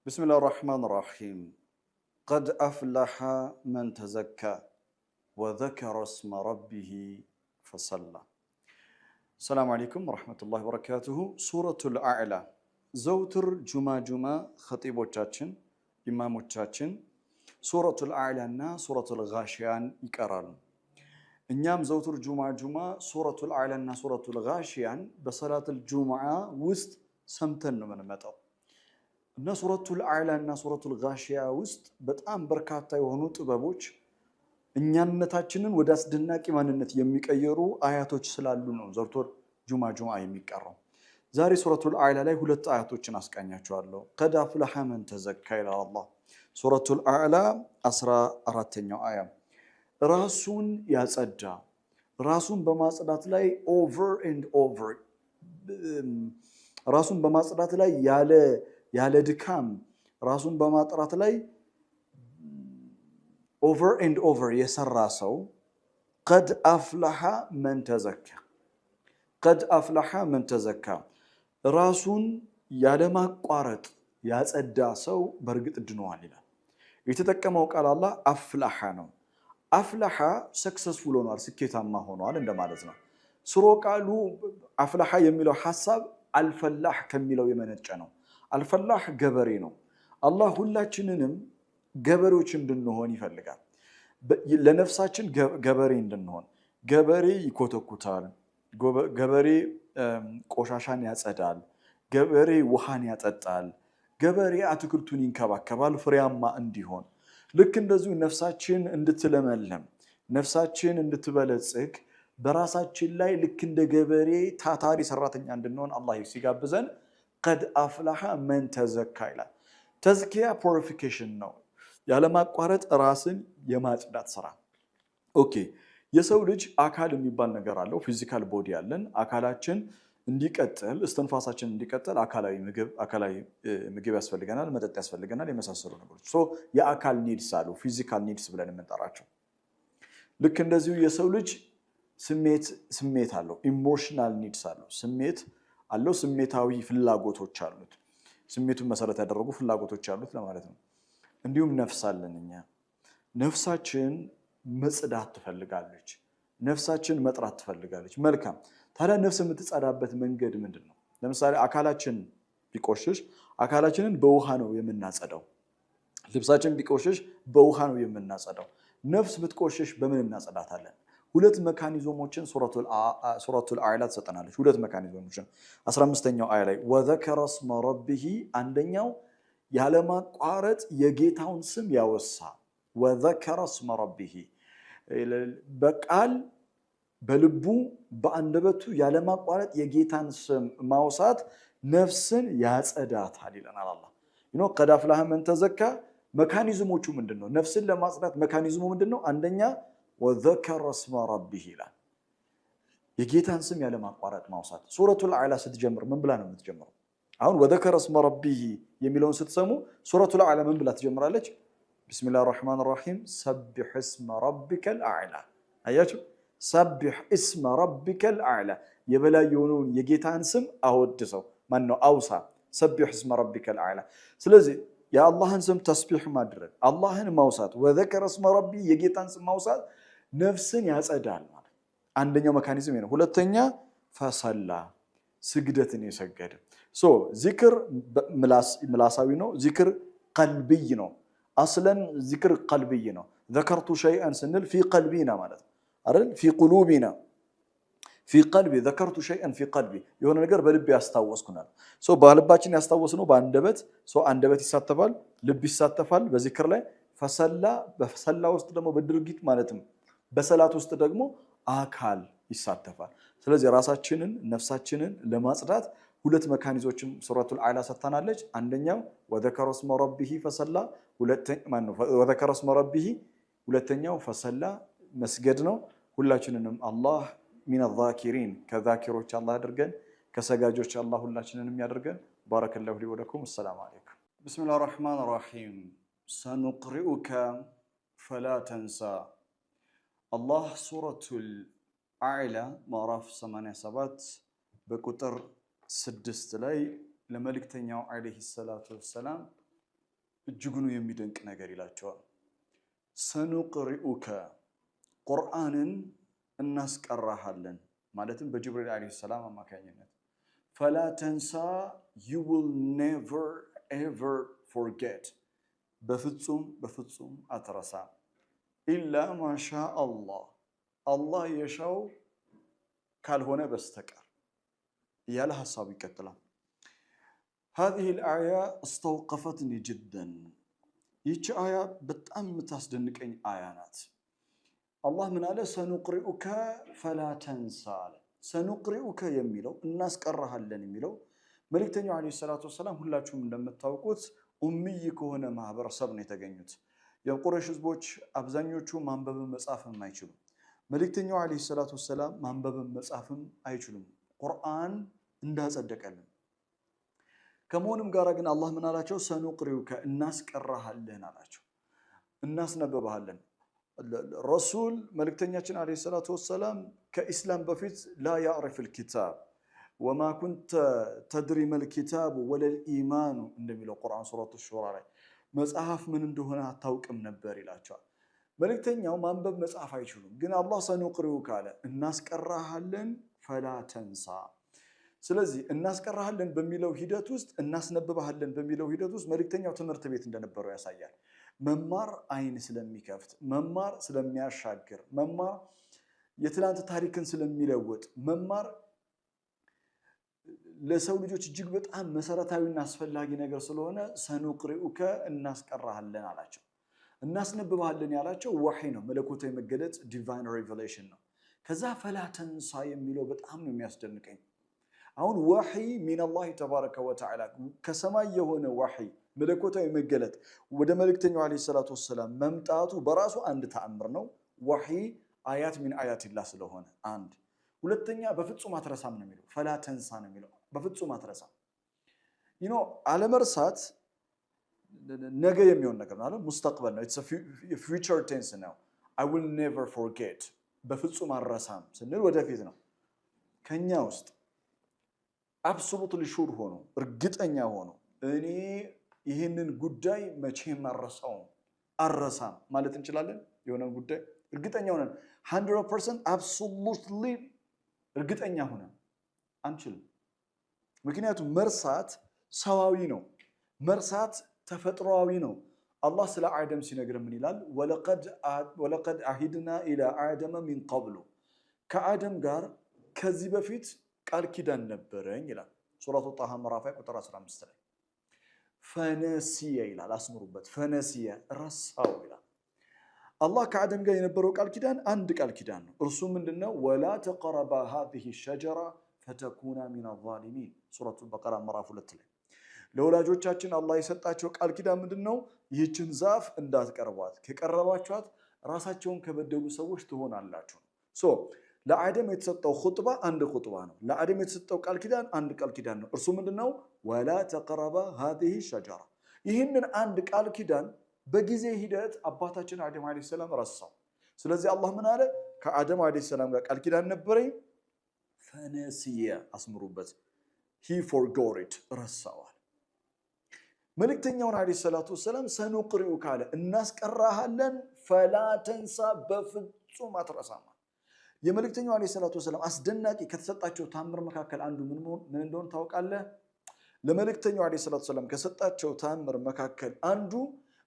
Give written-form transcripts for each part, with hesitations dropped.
بسم الله الرحمن الرحيم. قد أفلح من تزكى وذكر اسم ربه فصلى. السلام عليكم ورحمة الله وبركاته። ሱረቱል አዕላ ዘውትር ጁማ ጁማ ኸጢቦቻችን፣ ኢማሞቻችን ሱረቱል አዕላ እና ሱረቱል ጋሺያን ይቀራሉ። እኛም ዘውትር ጁማ ጁማ ሱረቱል አዕላ እና ሱረቱል ጋሺያን በሰላቱል ጁምዓ ውስጥ ሰምተን ነው የምንመጣው። እና ሱረቱል አዕላ እና ሱረቱል ጋሺያ ውስጥ በጣም በርካታ የሆኑ ጥበቦች፣ እኛነታችንን ወደ አስደናቂ ማንነት የሚቀየሩ አያቶች ስላሉ ነው ዘውትር ጁማ ጁማ የሚቀራው። ዛሬ ሱረቱል አዕላ ላይ ሁለት አያቶችን አስቃኛችኋለሁ። قد أفلح من تزكى ይላል አላህ። ሱረቱል አዕላ 14ኛው አያ፣ ራሱን ያጸዳ፣ ራሱን በማጽዳት ላይ over and over፣ ራሱን በማጽዳት ላይ ያለ ድካም፣ ራሱን በማጥራት ላይ over and over የሰራ ሰው قد أفلح من تزكى፣ قد أفلح من تزكى፣ ራሱን ያለማቋረጥ ያጸዳ ሰው በእርግጥ ድኗል ይላል። የተጠቀመው ቃል አላህ أفلح ነው። أفلح successful ሆኗል፣ ስኬታማ ሆኗል እንደማለት ነው። ስሮ ቃሉ أفلح የሚለው ሐሳብ الفلاح ከሚለው የመነጨ ነው። الفلاح ገበሬ ነው። አላህ ሁላችንንም ገበሬዎች እንድንሆን ይፈልጋል። ለነፍሳችን ገበሬ እንድንሆን። ገበሬ ይኮተኩታል። ገበሬ ቆሻሻን ያጸዳል። ገበሬ ውሃን ያጠጣል። ገበሬ አትክልቱን ይንከባከባል ፍሬያማ እንዲሆን። ልክ እንደዚሁ ነፍሳችን እንድትለመልም፣ ነፍሳችን እንድትበለጽግ፣ በራሳችን ላይ ልክ እንደ ገበሬ ታታሪ ሰራተኛ እንድንሆን አላህ ሲጋብዘን قد أفلح من تزكى ይላል። تزكية purification ነው፣ ያለማቋረጥ ራስን የማጽዳት ስራ። Okay፣ የሰው ልጅ አካል የሚባል ነገር አለው። Physical body አለን። አካላችን እንዲቀጥል፣ እስትንፋሳችን እንዲቀጥል አካላዊ ምግብ ያስፈልገናል፣ መጠጥ ያስፈልገናል፣ የመሳሰሉ ነገሮች። So የአካል needs አሉ፣ physical needs ብለን የምንጠራቸው። ልክ እንደዚሁ የሰው ልጅ ስሜት አለው፣ emotional needs አለው፣ ስሜት አለው፣ ስሜታዊ ፍላጎቶች አሉት። ስሜቱን መሰረት ያደረጉ ፍላጎቶች አሉት ለማለት ነው። እንዲሁም ነፍስ አለን እኛ። ነፍሳችን መጽዳት ትፈልጋለች። ነፍሳችን መጥራት ትፈልጋለች። መልካም፣ ታዲያ ነፍስ የምትጸዳበት መንገድ ምንድን ነው? ለምሳሌ አካላችን ቢቆሽሽ አካላችንን በውሃ ነው የምናጸዳው። ልብሳችን ቢቆሽሽ በውሃ ነው የምናጸዳው። ነፍስ ብትቆሽሽ በምን እናጸዳታለን? ሁለት mechanism ኦችን ሱረቱል አዕላ ትሰጠናለች። ሁለት mechanism ኦችን 15ኛው አያ ላይ وذكر اسم ربه፣ አንደኛው ያለማቋረጥ የጌታውን ስም ያወሳ፣ وذكر اسم ربه፣ በቃል፣ በልቡ፣ በአንደበቱ ያለማቋረጥ የጌታን ስም ማውሳት ነፍስን ያጸዳታል ይለናል አላህ። قد أفلح من تزكى mechanism ኦቹ ምንድን ነው? ነፍስን ለማጽዳት mechanism ኡ ምንድን ነው? አንደኛ وذكر اسم ربه ይላል። የጌታን ስም ያለማቋረጥ ማውሳት። ሱረቱል አዕላ ስትጀምር ምን ብላ ነው የምትጀምረው? አሁን وذكر اسم ربه የሚለውን ስትሰሙ ሱረቱል አዕላ ምን ብላ ትጀምራለች? بسم الله الرحمن الرحيم سبح اسم ربك الأعلى። አያችሁ፣ سبح اسم ربك الأعلى፣ የበላይ የሆነውን የጌታን ስም አወድሰው፣ ማን ነው፣ አውሳ። سبح اسم ربك الأعلى። ስለዚህ የአላህን ስም ተስቢሕ ማድረግ፣ አላህን ማውሳት፣ وذكر اسم ربه፣ የጌታን ስም ማውሳት ነፍስን ያጸዳል ማለት አንደኛው mechanism ነው። ሁለተኛ فصلى፣ ስግደትን የሰገደ። So ዚክር ምላሳዊ ነው። ዚክር ቀልብይ ነው። أصلا ዚክር ቀልብይ ነው። ذكرت شيئا ስንል في قلبنا ማለት ነው አይደል? في قلوبنا، في قلبي، ذكرت شيئا في قلبي፣ የሆነ ነገር በልብ ያስታወስኩናል። So በልባችን ያስታወስነው በአንደበት፣ so አንደበት ይሳተፋል፣ ልብ ይሳተፋል በዚክር ላይ። فصلى፣ በ فصلى ውስጥ ደግሞ በድርጊት ማለትም በሰላት ውስጥ ደግሞ አካል ይሳተፋል። ስለዚህ ራሳችንን፣ ነፍሳችንን ለማጽዳት ሁለት mechanism ኦችን ሱረቱል አዕላ ሰጥታናለች። አንደኛው وذكر اسم ربه فصلى፣ وذكر اسم ربه፣ ሁለተኛው فصلى መስገድ ነው። ሁላችንንም አላህ من الذاكرين፣ ከዛኪሮች አላህ ያድርገን፣ ከሰጋጆች አላህ ሁላችንንም ያደርገን። بارك الله لي ولكم። السلام عليكم። بسم الله الرحمن الرحيم سنقرئك فلا تنسى። አላህ ሱረቱል አዕላ ምዕራፍ 87 በቁጥር 6 ላይ ለመልእክተኛው عليه الصلاة والسلام እጅጉኑ የሚደንቅ ነገር ይላቸዋል። ሰኑቅሪኡከ ቁርአንን እናስቀራሃለን፣ ማለትም በጅብሪል ዓለይሂ ሰላም አማካኝነት፣ فلا تنسى፣ you will never ever forget፣ በፍጹም በፍጹም አትረሳም። إلا ما شاء الله፣ አላህ የሻው ካልሆነ በስተቀር እያለ ሀሳቡ ይቀጥላል። هذه الآية استوقفتني جدا። ይህች አያ በጣም የምታስደንቀኝ አያ ናት። አላህ ምን አለ? سنقرئك فلا تنسى አለ። سنقرئك የሚለው፣ እናስቀራሃለን የሚለው፣ መልእክተኛው ዓለይሂ ሰላቱ ወሰላም ሁላችሁም እንደምታውቁት ኡሚይ ከሆነ ማህበረሰብ ነው የተገኙት። የቁረይሽ ህዝቦች አብዛኞቹ ማንበብን መጻፍም አይችሉም። መልእክተኛው ዓለይሂ ሰላቱ ወሰላም ማንበብን መጻፍም አይችሉም። ቁርአን እንዳጸደቀልን ከመሆኑም ጋር ግን አላህ ምን አላቸው? سنقرئك እናስቀራሃለን አላቸው፣ እናስነበባሃለን። ረሱል መልእክተኛችን ዓለይሂ ሰላቱ ወሰላም ከኢስላም በፊት لا يعرف الكتاب፣ وما كنت تدري ما الكتاب ولا الإيمان እንደሚለው ቁርአን ሱረቱ ሹራ ላይ፣ መጽሐፍ ምን እንደሆነ አታውቅም ነበር ይላቸዋል። መልእክተኛው ማንበብ መጻፍ አይችሉም። ግን አላህ سنقرئك አለ፣ እናስቀራሃለን፣ فلا تنسى። ስለዚህ እናስቀራሃለን በሚለው ሂደት ውስጥ፣ እናስነብባሃለን በሚለው ሂደት ውስጥ መልእክተኛው ትምህርት ቤት እንደነበረው ያሳያል። መማር አይን ስለሚከፍት፣ መማር ስለሚያሻግር፣ መማር የትላንት ታሪክን ስለሚለውጥ፣ መማር ለሰው ልጆች እጅግ በጣም መሰረታዊና አስፈላጊ ነገር ስለሆነ سنقرئك እናስቀራሃለን አላቸው። እናስነብባሃለን ያላቸው ወሒ ነው፣ መለኮታዊ መገለጽ፣ divine revelation ነው። ከዛ فلا تنسى የሚለው በጣም ነው የሚያስደንቀኝ። አሁን ወሒ من الله تبارك وتعالى፣ ከሰማይ የሆነ ወሒ፣ መለኮታዊ መገለጥ ወደ መልእክተኛው ዓለይሂ ሰላቱ ወሰላም መምጣቱ በራሱ አንድ ተአምር ነው። ወሒ آيات من آيات الله ስለሆነ አንድ። ሁለተኛ በፍጹም አትረሳም ነው የሚለው፣ فلا تنسى ነው የሚለው፣ በፍጹም አትረሳም። አለመርሳት ነገ የሚሆን ነገር ነው፣ مستقبل ነው፣ future tense ነው። I will never forget፣ በፍጹም አልረሳም ስንል ወደፊት ነው። ከኛ ውስጥ absolutely sure ሆኖ፣ እርግጠኛ ሆኖ፣ እኔ ይህንን ጉዳይ መቼም አልረሳውም፣ አልረሳም ማለት እንችላለን? የሆነን ጉዳይ እርግጠኛ ሆነን 100% absolutely እርግጠኛ ሆነን አንችልም። ምክንያቱም መርሳት ሰዋዊ ነው። መርሳት ተፈጥሯዊ ነው። አላህ ስለ አደም ሲነግር ምን ይላል? ولقد عهدنا إلى آدم من قبل፣ ከአደም ጋር ከዚህ በፊት ቃል ኪዳን ነበረኝ ይላል። ሱረቱ ጣሃ ምዕራፍ ቁጥር 15 ላይ فنسي ይላል። አስምሩበት። فنسي ረሳው ይላል። አላህ ከአደም ጋር የነበረው ቃል ኪዳን አንድ ቃል ኪዳን ነው። እርሱ ምንድነው? ولا تقربا هذه الشجرة فتكونا من الظالمين፣ ሱረቱ በቀራ ምዕራፍ 2 ላይ። ለወላጆቻችን አላህ የሰጣቸው ቃል ኪዳን ምንድን ነው? ይህችን ዛፍ እንዳትቀርቧት፣ ከቀረባችኋት ራሳቸውን ከበደሉ ሰዎች ትሆናላችሁ። So ለአደም የተሰጠው ኹጥባ አንድ ኹጥባ ነው። ለአደም የተሰጠው ቃል ኪዳን አንድ ቃል ኪዳን ነው። እርሱ ምንድን ነው? ولا تقربا هذه الشجرة። ይህንን አንድ ቃል ኪዳን በጊዜ ሂደት አባታችን አደም ዓለይሂ ሰላም ረሳው። ስለዚህ አላህ ምን አለ? ከአደም ዓለይሂ ሰላም ጋር ቃል ኪዳን ነበረኝ፣ فنسي፣ አስምሩበት፣ he forgot it፣ ረሳዋል። መልእክተኛውን ዓለይሂ ሰላቱ ወሰላም سنقرئك ካለ፣ እናስቀራሃለን፣ فلا تنسى በፍጹም አትረሳም። የመልእክተኛው ዓለይሂ ሰላቱ ወሰላም አስደናቂ ከተሰጣቸው ታምር መካከል አንዱ ምን እንደሆነ ታውቃለህ? ለመልእክተኛው ዓለይሂ ሰላቱ ወሰላም ከሰጣቸው ታምር መካከል አንዱ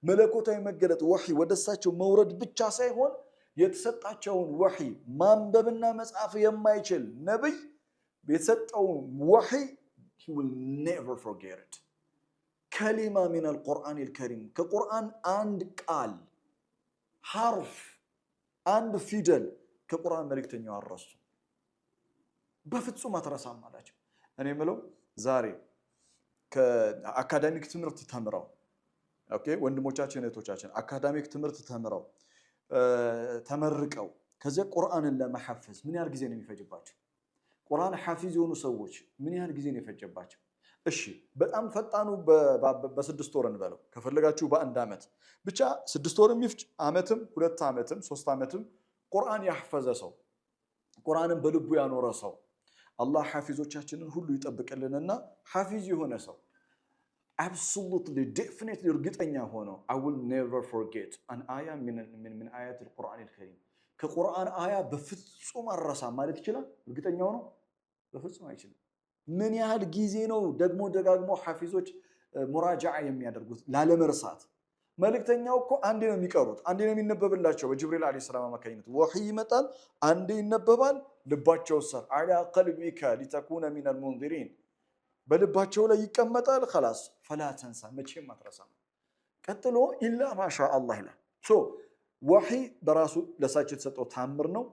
መለኮታዊ መገለጥ ወሒ ወደ እሳቸው መውረድ ብቻ ሳይሆን የተሰጣቸውን ወሒ ማንበብና መጻፍ የማይችል ነብይ የተሰጠውን ወሒ he will never forget it። كلمة من القرآن الكريم፣ ከቁርአን አንድ ቃል፣ حرف፣ አንድ ፊደል ከቁርአን መልእክተኛው አልረሱም። በፍጹም አትረሳም አላቸው። እኔ የምለው ዛሬ ከ academic ትምህርት ተምረው፣ okay፣ ወንድሞቻችን እህቶቻችን academic ትምህርት ተምረው ተመርቀው ከዚያ ቁርአንን ለመሐፈዝ ምን ያህል ጊዜ ነው የሚፈጅባቸው? ቁርአን ሐፊዝ የሆኑ ሰዎች ምን ያህል ጊዜ ነው የፈጀባቸው? እሺ በጣም ፈጣኑ በ6 ወር እንበለው፣ ከፈለጋችሁ በአንድ ዓመት፣ ብቻ 6 ወር የሚፍጅ፣ ዓመትም 2 ዓመትም 3 ዓመትም ቁርአን ያሐፈዘ ሰው፣ ቁርአንን በልቡ ያኖረ ሰው፣ አላህ ሐፊዞቻችንን ሁሉ ይጠብቅልንና፣ ሐፊዝ የሆነ ሰው Absolutely, definitely እርግጠኛ ሆኖ "I will never forget an آية من آيات القرآن الكريم"፣ ከቁርአን አያ በፍጹም አልረሳም ማለት ይችላል? እርግጠኛ ሆኖ በፍጹም አይችልም። ምን ያህል ጊዜ ነው ደግሞ ደጋግሞ ሐፊዞች مراجعة የሚያደርጉት ላለመርሳት? መልእክተኛው እኮ አንዴ ነው የሚቀሩት፣ አንዴ ነው የሚነበብላቸው። በጅብሪል ዓለይሂ ሰላም አማካኝነት ወሕይ ይመጣል፣ አንዴ ይነበባል። ልባቸው ስር على قلبك لتكون من المنذرين በልባቸው ላይ ይቀመጣል። خلاص فلا تنسى መቼም አትረሳም። ቀጥሎ إلا ما شاء الله ይላል። So ወሕይ በራሱ ለሳቸው የተሰጠው ታምር ነው።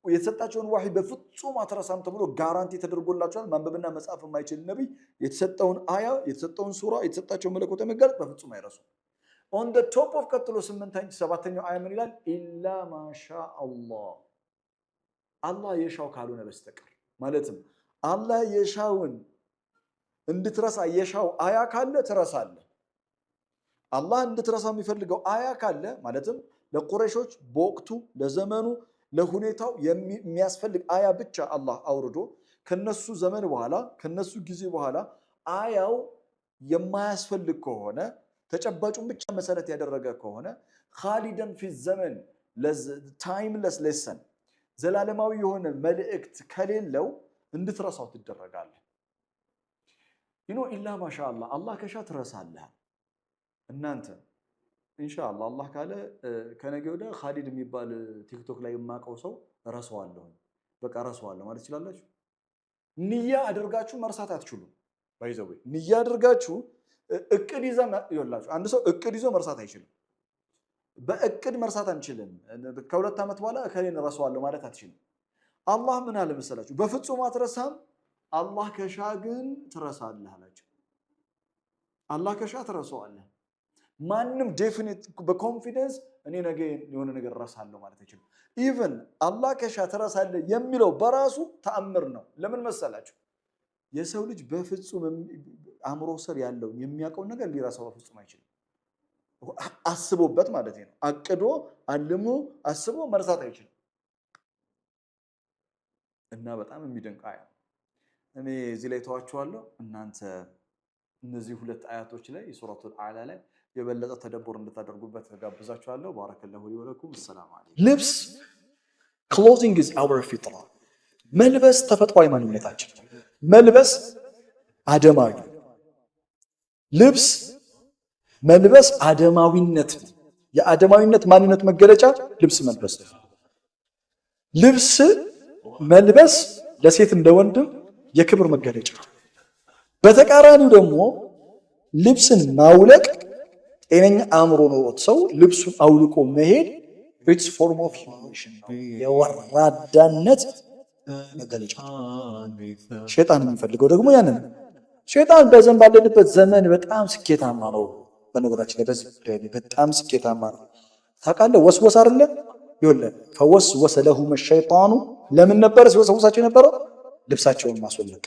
የተሰጣቸውን ወሕይ በፍጹም አትረሳም ተብሎ guarantee ተደርጎላቸዋል። ማንበብና መጻፍ የማይችል ነቢይ የተሰጠውን አያ፣ የተሰጠውን ሱራ፣ የተሰጣቸውን መለኮታዊ መገለጥ በፍጹም አይረሱም። On the top of ቀጥሎ ስምንተኛ ሰባተኛው አያ ምን ይላል? إلا ما شاء الله፣ አላህ የሻው ካልሆነ በስተቀር። ማለትም አላህ የሻውን እንድትረሳ የሻው አያ ካለ ትረሳለህ። አላህ እንድትረሳ የሚፈልገው አያ ካለ፣ ማለትም ለቁረይሾች በወቅቱ፣ ለዘመኑ፣ ለሁኔታው የሚያስፈልግ አያ ብቻ አላህ አውርዶ ከነሱ ዘመን በኋላ፣ ከነሱ ጊዜ በኋላ አያው የማያስፈልግ ከሆነ፣ ተጨባጩን ብቻ መሰረት ያደረገ ከሆነ፣ خالدا في الزمن timeless lesson ዘላለማዊ የሆነ መልእክት ከሌለው እንድትረሳው ትደረጋለህ። إلا ما شاء الله፣ አላህ ከሻ ትረሳለህ። እናንተ ኢንሻአላህ አላህ ካለ ከነገ ወዲያ ካሊድ የሚባል ቲክቶክ ላይ የማውቀው ሰው እረሳዋለሁ፣ በቃ እረሳዋለሁ ማለት ትችላላችሁ። ንያ አድርጋችሁ መርሳት አትችሉም። By the way ንያ አድርጋችሁ እቅድ ይዛ ይኸውላችሁ፣ አንድ ሰው እቅድ ይዞ መርሳት አይችልም። በእቅድ መርሳት አንችልም። ከ2 ዓመት በኋላ እከሌን እረሳዋለሁ ማለት አትችልም። አላህ ምን አለ መሰላችሁ? በፍጹም አትረሳም። አላህ ከሻ ግን ትረሳለህ አላቸው። አላህ ከሻ ትረሳዋለህ። ማንም definite በ confidence እኔ ነገ የሆነ ነገር እረሳለሁ ማለት አይችልም። Even አላህ ከሻ ትረሳለህ የሚለው በራሱ ተአምር ነው። ለምን መሰላችሁ? የሰው ልጅ በፍጹም አእምሮ ስር ያለውን የሚያውቀውን ነገር ሊረሳው በፍጹም አይችልም። አስቦበት ማለት ነው። አቅዶ፣ አልሞ፣ አስቦ መርሳት አይችልም። እና በጣም የሚደንቅ አያ፣ እኔ እዚህ ላይ ተዋችኋለሁ። እናንተ እነዚህ ሁለት አያቶች ላይ የሱረቱል አዕላ ላይ የበለጠ ተደቡር እንድታደርጉበት ጋብዛችኋለሁ። بارك الله لي ولكم። السلام عليكم። ልብስ፣ clothing is our فطرة። መልበስ ተፈጥሯዊ ማንነታችን፣ መልበስ አደማዊ፣ ልብስ መልበስ አደማዊነት ነው። የአደማዊነት ማንነት መገለጫ ልብስ መልበስ ነው። ልብስ መልበስ ለሴት እንደ ወንድም የክብር መገለጫ። በተቃራኒው ደግሞ ልብስን ማውለቅ፣ ጤነኛ አእምሮ ኖሮት ሰው ልብሱን አውልቆ መሄድ it's form of humiliation ነው፣ የወራዳነት መገለጫ። ሸይጣን የሚፈልገው ደግሞ ያንን ነው። ሸይጣን በዘን ባለንበት ዘመን በጣም ስኬታማ ነው። በነገራችን ላይ በዚህ ጉዳይ ላይ በጣም ስኬታማ ነው። ታውቃለህ፣ ወስወስ አይደለ? ይኸውልህ فوسوس لهما الشيطان ለምን ነበረ ሲወሰውሳቸው የነበረው? ልብሳቸውን ማስወለቅ፣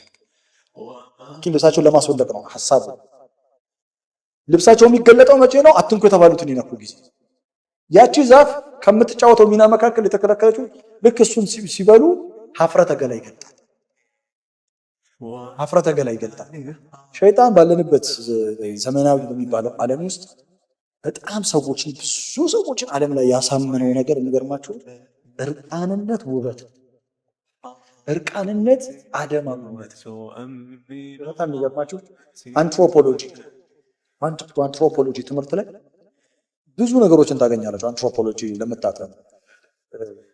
ልብሳቸውን ለማስወለቅ ነው ሐሳቡ። ልብሳቸው የሚገለጠው መቼ ነው? አትንኩ የተባሉትን ይነኩ ጊዜ። ያቺ ዛፍ ከምትጫወተው ሚና መካከል የተከለከለችው ልክ እሱን ሲበሉ ሀፍረተ ገላ ይገልጣል። ሀፍረተ ገላ ይገልጣል። ሸይጣን ባለንበት ዘመናዊ በሚባለው ዓለም ውስጥ በጣም ሰዎችን፣ ብዙ ሰዎችን ዓለም ላይ ያሳመነው ነገር የሚገርማችሁ እርቃንነት ውበት፣ እርቃንነት አደማዊነት። በጣም የሚገርማችሁ አንትሮፖሎጂ ትምህርት ላይ ብዙ ነገሮችን ታገኛላችሁ። አንትሮፖሎጂ ለምታጠኑ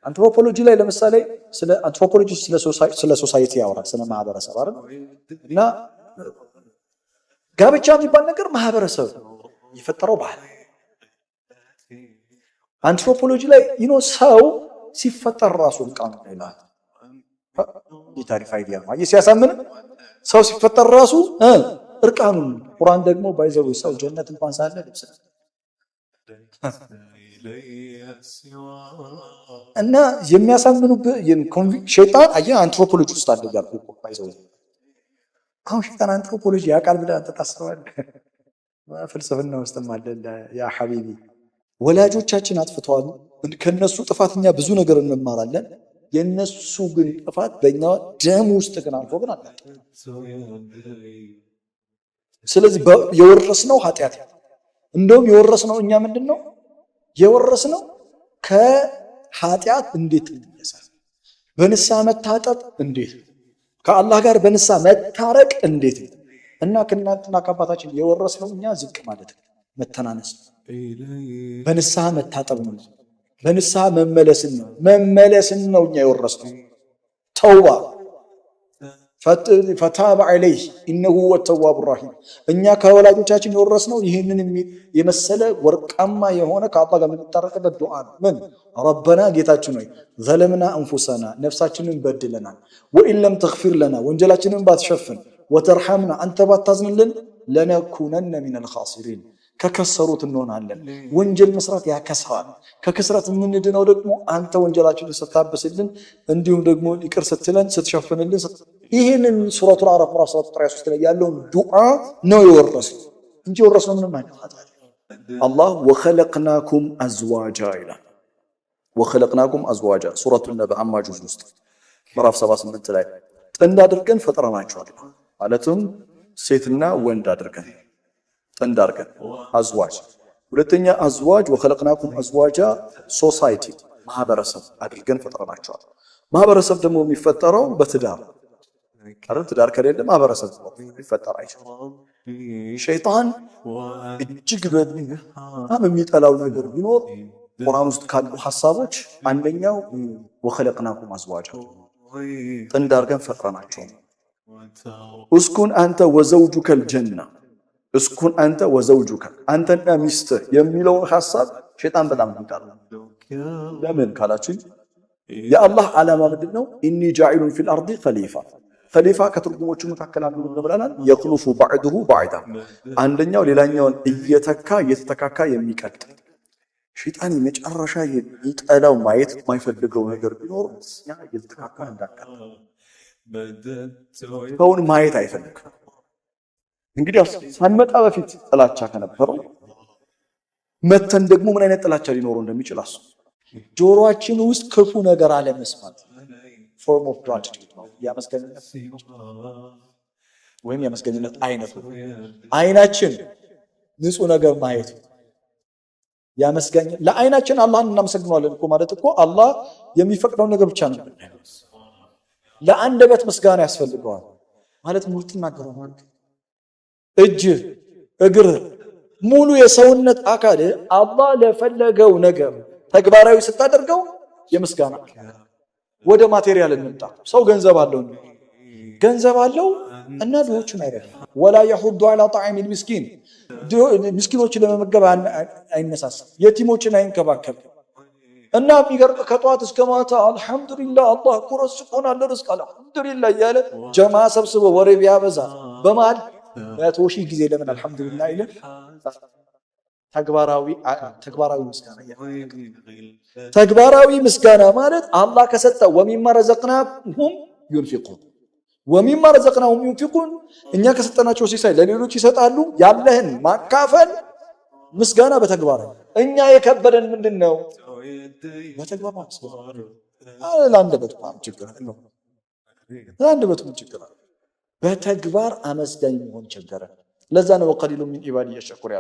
አንትሮፖሎጂ ላይ ለምሳሌ ስለ አንትሮፖሎጂ ስለ society ያወራል፣ ስለ ማህበረሰብ አይደል? እና ጋብቻ የሚባል ነገር ማህበረሰብ የፈጠረው ባህል። አንትሮፖሎጂ ላይ ሰው ሲፈጠር ራሱ እርቃኑ ነው ይላል። የታሪፍ idea ነው። አየህ ሲያሳምን፣ ሰው ሲፈጠር ራሱ እርቃኑን። ቁርአን ደግሞ by the way ሰው ጀነት እንኳን ሳለ ልብስ እና የሚያሳምኑብህ ሸይጣን አየህ አንትሮፖሎጂ ውስጥ አለ እያልኩህ እኮ by the way። አሁን ሸይጣን አንትሮፖሎጂ ያውቃል ብለህ አንተ ታስበዋለህ? ፍልስፍና ውስጥም አለ يا حبيبي። ወላጆቻችን አጥፍተዋል። ከነሱ ጥፋት እኛ ብዙ ነገር እንማራለን። የነሱ ግን ጥፋት በእኛ ደም ውስጥ ግን አልፎ ግን አለ። ስለዚህ የወረስነው ኃጢአት፣ እንደውም የወረስነው እኛ ምንድን ነው የወረስነው? ከኃጢአት እንዴት እንነሳል? በንስሐ መታጠብ እንዴት ነው? ከአላህ ጋር በንስሐ መታረቅ እንዴት ነው? እና ከእናትና ከአባታችን የወረስነው እኛ ዝቅ ማለት ነው፣ መተናነስ ነው፣ በንስሐ መታጠብ ነው፣ በንስሐ መመለስን ነው፣ መመለስን ነው እኛ የወረስነው። ተውባ፣ فتاب عليه إنه هو التواب الرحيم። እኛ ከወላጆቻችን የወረስነው ይህንን የመሰለ ወርቃማ የሆነ ከአላህ ጋር የምንታረቅበት ዱዓ ነው። ምን? ربنا ጌታችን ሆይ ظلمنا أنفسنا ነፍሳችንን በድለናል፣ وإن لم تغفر لنا ወንጀላችንን ባትሸፍን፣ وترحمنا አንተ ባታዝንልን፣ لنكونن من الخاسرين ከከሰሩት እንሆናለን። ወንጀል መስራት ያከስራል። ከክስረት የምንድነው ደግሞ አንተ ወንጀላችንን ስታብስልን፣ እንዲሁም ደግሞ ይቅር ስትለን፣ ስትሸፍንልን። ይህንን ሱረቱል አዕራፍ ምዕራፍ 7 ቁጥር 23 ላይ ያለውን ዱዓ ነው የወረስነው እንጂ የወረስነው ምንም አይነት ኃጢአት። አላህ وخلقناكم أزواجا ይላል። وخلقناكم أزواجا ሱረቱ ነበ አማ ጁዝ ውስጥ ምዕራፍ 78 ላይ ጥንድ አድርገን ፈጥረናቸዋል። ማለትም ሴትና ወንድ አድርገን፣ ጥንድ አድርገን أزواج። ሁለተኛ أزواج وخلقناكم أزواجا society ማህበረሰብ አድርገን ፈጥረናቸዋል። ማህበረሰብ ደግሞ የሚፈጠረው በትዳር አይደል? ትዳር ከሌለ ማህበረሰብ ሊፈጠር አይችልም። ሸይጣን እጅግ በጣም የሚጠላው ነገር ቢኖር ቁርአን ውስጥ ካሉ ሐሳቦች አንደኛው وخلقناكم أزواجا ጥንድ አድርገን ፈጥረናቸው። اسكن أنت وزوجك الجنة፣ اسكن أنت وزوجك አንተና ሚስትህ የሚለውን ሐሳብ ሸይጣን በጣም የሚጠላው። ለምን ካላችሁ የአላህ ዓላማ ምንድን ነው? إني جاعل في الأرض خليفة። خليفة ከትርጉሞቹ መካከል አንዱ ምን ብለናል? يخلف بعضه بعضا አንደኛው ሌላኛውን እየተካ እየተተካካ የሚቀጥል። ሸይጣን የመጨረሻ የሚጠላው ማየት የማይፈልገው ነገር ቢኖር እኛ እየተተካካ እንዳንቀጥል ሰውን ማየት አይፈልግም። እንግዲህ ሳንመጣ በፊት ጥላቻ ከነበረው መተን ደግሞ ምን አይነት ጥላቻ ሊኖረው እንደሚችል አስቡ። ጆሮአችን ውስጥ ክፉ ነገር አለመስማት form of gratitude ነው። የአመስጋኝነት ወይም የአመስጋኝነት አይነት ነው። አይናችን ንጹህ ነገር ማየቱ ያመስጋኝ ለአይናችን አላህን እናመሰግነዋለን እኮ። ማለት እኮ አላህ የሚፈቅደውን ነገር ብቻ ነው የምናየው። ለአንደበት ምስጋና ያስፈልገዋል ማለት ሙሉ ትናገረው፣ እጅ፣ እግር፣ ሙሉ የሰውነት አካል አላህ ለፈለገው ነገር ተግባራዊ ስታደርገው የምስጋና። ወደ material እንምጣ። ሰው ገንዘብ አለው፣ ገንዘብ አለው እና ድሆችን አይረዳም። ولا يحض على طعام المسكين ምስኪኖችን ለመመገብ አይነሳሳም፣ የቲሞችን አይንከባከብም። እና የሚገርም ከጠዋት እስከ ማታ አልሐምዱሊላህ አላህ እኮ ረዝቆናል ርዝቅ አልሐምዱሊላህ እያለ ጀማ ሰብስቦ ወሬ ቢያበዛ በመሃል 100,000 ጊዜ ለምን አልሐምዱሊላህ አይልም? ተግባራዊ ምስጋና፣ ተግባራዊ ምስጋና ማለት አላህ ከሰጠ ومما رزقناهم ينفقون፣ ومما رزقناهم ينفقون እኛ ከሰጠናቸው ሲሳይ ለሌሎች ይሰጣሉ። ያለህን ማካፈል ምስጋና በተግባር። እኛ የከበደን ምንድን ነው? በተግባር ለአንደበት ችግር አለው። ለአንደበቱ ምን ችግር አለው? በተግባር አመስጋኝ መሆን ቸገረን። ለዛ ነው وقليل من عبادي الشكور ያለው።